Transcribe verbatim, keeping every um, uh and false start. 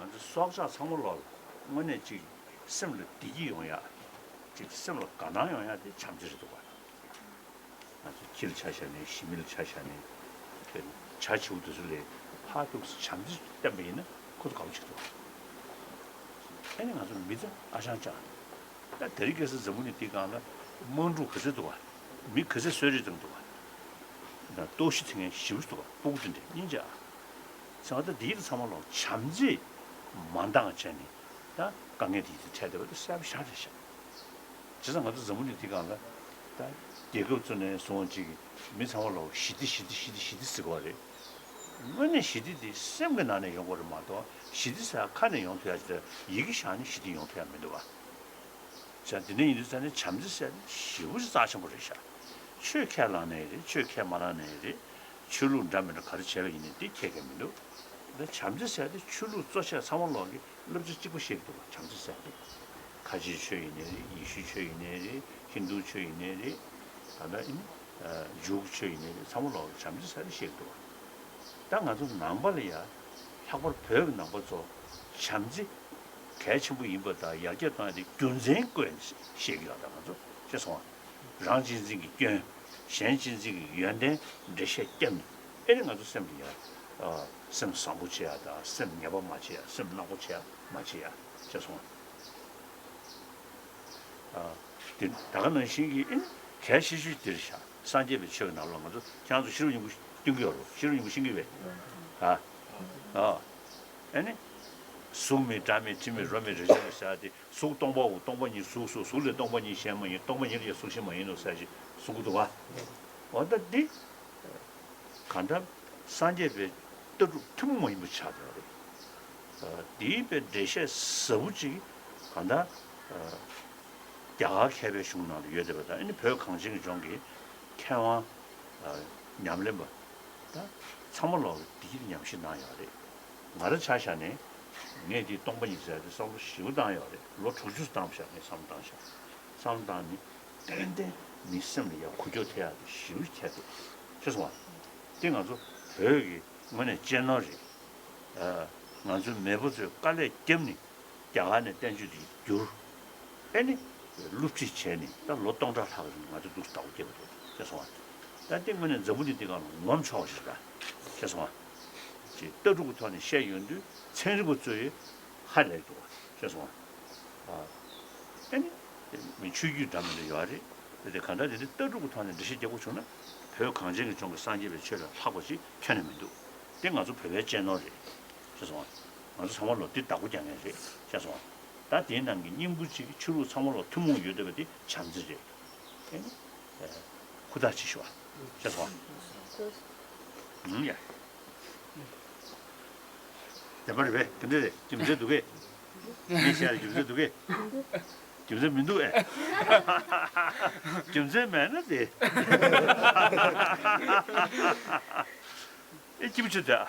ང་ཚོ་སྲོག་ཆགས་ཚང་མ་ལོག་ལ་དངོས་གནས་ཅིག་སེམས་ལ་བདེ་སྐྱིད་ཡོང་ཡ། ཅིག་སེམས་ལ་དགའ་སྣང་ཡོང་ཡ་དེ་བྱམས་བརྩེ་རེད་འདུག་བ། ང་ཚོ་ཁྱི་ལ་ཆ་བཞག་ནས་ཞི་མི་ལ་ཆ་བཞག་ནས་དེ་བྱ་བྱིའུ་དེ་ཚོ་ལས་ཧ་ཐུག་སེ་བྱམས་བརྩེ་བསྟན་པ་ཡིན་ན་ཁོ་ཚོ་དགའ་པོ་བྱེད་འདུག་བ། ཨ་ནི་ང་ཚོ་མི་ཚེ་ཨ་ཅང་ཅང་། ད་དེ་རིང་ཁ་སང་འཛམ་བུ་གླིང་འདིའི་སྒང་ལ་དམག་འཁྲུག་ག་ཚོད་འདུག་བ། མི་ག་ཚོད་གསོད་རེས་བཏང་འདུག་བ། ལྟོགས་ཤི་ཐེབས་མཁན་ཞེ་པོ་ཅིག་འདུག་བ། སྤུ་གུ་དེ་འདྲས་སྙིང་རྗེ་ཨ། ཟེར་བ་ད་འདི་ཡི་ཚང་མ་ལོག་བྱམས་བརྩེས་མ་འདང་བྱས་ནས་ད་དཀའ་ངལ་དེ་ཡི་དེ་འཕྲད་བསྡད་པ་དེ་གསལ་པོ་ཤར་རེད་ཤག་བྱས་ཙང་ང་ཚོ་འཛམ་བུ་གླིང་འདིའི་སྒང་ལ་ད་རྒྱལ་ཁབ་བཙུགས་ནས་བཟུང་ཅིག་མི་ཚང་མ་ལོག་ཞི་བདེ་ཞི་བདེ་ཞི་བདེ་ཞི་བདེ་ཟེར་གི་བ་རེད། དངོས་གནས་ཞི་བདེ་དེ་སེམས་ཀྱི་ནང་ནས་ཡོང་དགོས་རེད་མ་གཏོགས་ཞི་བདེ་ཟེར་ཡ་ཁ་ནས་ཡོང་ཐུབ་ཡ་ཅིག་དང་ཡི་གེ་བཞག་ནས་ཞི་བདེ་ཡོང་ཐུབ་ཡ་མི་འདུག་བ། བྱས་ཙང་དེ་འདྲ་ཡིན་དུས་ཙང་ནས་བྱམས་བརྩེ་ཟེར་ཡ་དེ་ཞེ་པོ་ཅིག་རྩ་ཆེན་པོ་རེད་ཤག་ཆོས་ཁས་བླངས་ནའི་རེད། ཆོས་ཁས་མ་བླངས་ནའི་རེད། ཆོས་ལུགས་འདྲ་མི་འདྲ་ག་རེ་བྱས་པ་ཡིན་ནའི་དེ་ཁྱད་ཁྱད་མི་འདུག་ད་བྱམས་བརྩེ་ཟེར་ཡ་དེ་ཆོས་ལུགས་གཙོ་ཆེ་ཚང་མ་ལོག་གིས་བསླབ་བྱ་གཅིག་པ་བཤད་ཀྱི་འདུག་བ། བྱམས་བརྩེ་ཟེར་ཡ་དེ། ཁ་ཆེའི་ཆོས་ཡིན་ནའི་རེད། ཡེ་ཤུའི་ཆོས་ཡིན་ནའི་རེད། ཧིན་དུའི་ཆོས་ཡིན་ནའི་རེད། ད་ལྟ་ཨིན། ཇུའུ་ཆོས་ཡིན་ནའི་རེད། ཚང་མ་ལོག་གིས་བྱམས་བརྩེ་ཟེར་ཡ་དེ་བཤད་ཀྱི་འདུག་བ། ད་ང་ཚོ་ནང་པ་ལ་ཡ། ལྷག་པར་བོད་ཀྱི་ནང་པ་ཚོ་བྱམས་བརྩེ་གལ་ཆེན་པོ་ཡིན་པ་དང་ཡར་རྒྱས་གཏོང་ཡ་དེ་རྒྱུ་མཚན་བཀོད་ནས་བཤད་ཀྱི་ཡོད། ད་ང་ཚོ་ཤེས་སོང་ང་། རང་གཅེས་འཛིན་གྱི་སྐྱོན། གཞན་གཅེས་འཛིན་གྱི་ཡོན་ཏན་འགྲེལ་བཤད་བརྒྱབ་ནས་ཨེ་ནི་ང་ཚོ་སེམས་ལ་ཡ། ཨ། སེམས་བཟང་པོ་བྱེད་ཡ་དང་སེམས་ཉེས་པ་མ་བྱེད་ཡ། སེམས་ནག་པོ་བྱེད་ཡ་མ་བྱེད་ཡ། ཤེས་སོང་ང་། ཨ། དེ་ད་ག་ནང་བཞིན་གྱི་ཨེ་ནི་གལ་ཆེ་ཤོས་དེ་རེད་ཤག་སངས་རྒྱས་པའི་ཆོས་ཀྱི་ནང་ལོགས་ང་ཚོ་ཁྱེད་རང་ཚོ་ཤེས་རབ་སྙིང་པོ་སྟོན་གྱི་ཡོད་རེད། ཤེས་རབ་སྙིང་པོ་ཤེས་ཀྱི་ཡོད་པས། ཨ། ཨ། ཨེ་ནི། གཟུགས་མེད་སྒྲ་མེད་དྲི་མེད་རོ་མེད་རེག་བྱ་མེད་ཟེར་ཡ་དེ། གཟུགས་སྟོང་པའོ། སྟོང་པ་ཉིད་གཟུགས་སོ། གཟུགས་ལས་སྟོང་པ་ཉིད་གཞན་མ་ཡིན། སྟོང་པ་ཉིད་ལས་ཀྱང་གཟུགས་གཞན་མ་ཡིན་ནོ་ཟེར་ཞིག་གསུང་གི་འདུག་བ། འོ་ད་འདི་གང་འདྲ་སངས་རྒྱས་པའི་ལྟ་གྲུབ་ཐུན་མོང་མ་ཡིན་པ་ཆགས་བསྡད་པ་རེད། འདིའི་པའི་འགྲེལ་བཤད་ཟབ་པོ་ཅིག་གང་འདྲ་རྒྱ་གར་མཁས་པའི་གཞུང་ནང་ལ་ཡོད་བསྡད་པ་དང་། ཨ་ནི་བོད་གངས་ཅན་གྱི་ལྗོངས་ཀྱི་མཁས་དབང་ཉམས་ལེན་པ་ད་ཚང་མ་ལོག་གིས་འདི་གི་ཉམས་ཞིབ་གནང་ཡོད་རེད། ང་རང་ཆ་བཞག་ནས་ངས་འདི་སྟོང་པ་ཉིད་ཟེར་ཡ་དེ་བསམ་བློ་ཞེ་པོ་བཏང་ཡོད་རེད། ལོ་དྲུག་ཅུ་བཏང་བཞག་ངས་བསམ་བློ་བཏང་བཞག་བསམ་བློ་བཏང་ནས་ཏན་ཏན་མི་སེམས་ལ་ཡ་འགུལ་སྐྱོད་ཐེབས་ཡ་དེ་ཞེ་པོ་ཁྱད་འདུག་ཤེས་སོང་ང་། དེ་ང་ཚོ་བོད་ཀྱི་དངོས་གནས་གཅེས་ནོར་རེད། ཨ། ང་ཚོའི་མེས་པོ་ཚོས་དཀའ་ལས་བརྒྱབ་ནས་རྒྱ་གར་ནས་བསྟན་བཅོས་དེ་བསྒྱུར། ཨེ་ནི། སློབ་ཁྲིད་བྱས་ནས་ད་ལོ་སྟོང་ཕྲག་ལྷག་རིང་ང་ཚོ་འདུག་བདག་པོ་རྒྱབ་པ་རེད། ཤེས་སོང་ང་། ད་དེ་དངོས་གནས་འཛམ་བུ་གླིང་འདི་སྒང་ལ་ངོམ་ཆོག་པ་ཞིག་རེད། ཤེས་སོང་ང་། ཅེས་ལྟ་གྲུབ་ཀྱི་ཐོག་ནས་བཤད་ཡོང་དུས་ཚན་རིག་པ་ཚོས་ཧ་ལས་འདུག་བ། ཤེས་སོང་ང་། ཨ། ཨེ་ནི། མི་ཆོས་བརྒྱུད་འདྲ་མི་འདྲ་ཡོད་རེད། དེ་དེ་གང་འདྲ་དེ་འདྲ་ལྟ་གྲུབ་ཀྱི་ཐོག་ནས་འགྲེལ་བཤད་རྒྱག་དགོས་བྱུང་ན་བོད་གངས་ཅན་གྱི་ལྗོངས་ཀྱི་སངས་རྒྱས་པའི་ཆོས་ལས་ལྷག་པ་ཞིག་ཁྱོན་ནས་མི་འདུག་དེ་ང་ཚོ་བོད་པའི་གཅེས་ནོར་རེད། ཤེས་སོང་ང་། ང་ཚོ་ཚང་མ་ལོག་འདི་བདག་པོ་རྒྱག་མཁན་རེད། ཤེས་སོང་ང་། ད་དེའི་ནང་གི་སྙིང་པོ་གཅིག་གི་ཆོས་ལུགས་ཚང་མ་ལོག་ཐུན་མོང་ཡོད་བསྡད་པ་དེ་བྱམས་བརྩེ་རེད། ཨེ་ནི། ཨེ། ཧུར་ཐག་བྱེད་ཤོག་ཨ། ཤེས་སོང་ཨ། ཨང་ཡ། བདེན་པ་རེད་པས། དེ་འདྲ་རེད། རྒྱུ་མཚན་འདུག་གས། ངས་བཤད་ཡ་རྒྱུ་མཚན་འདུག་གས། རྒྱུ་མཚན་མི་འདུག་ཨེ། རྒྱུ་མཚན་མེད་ན་དེ། ཨེ་སྐྱིད་པོ་བྱོས་དེ་ཨ།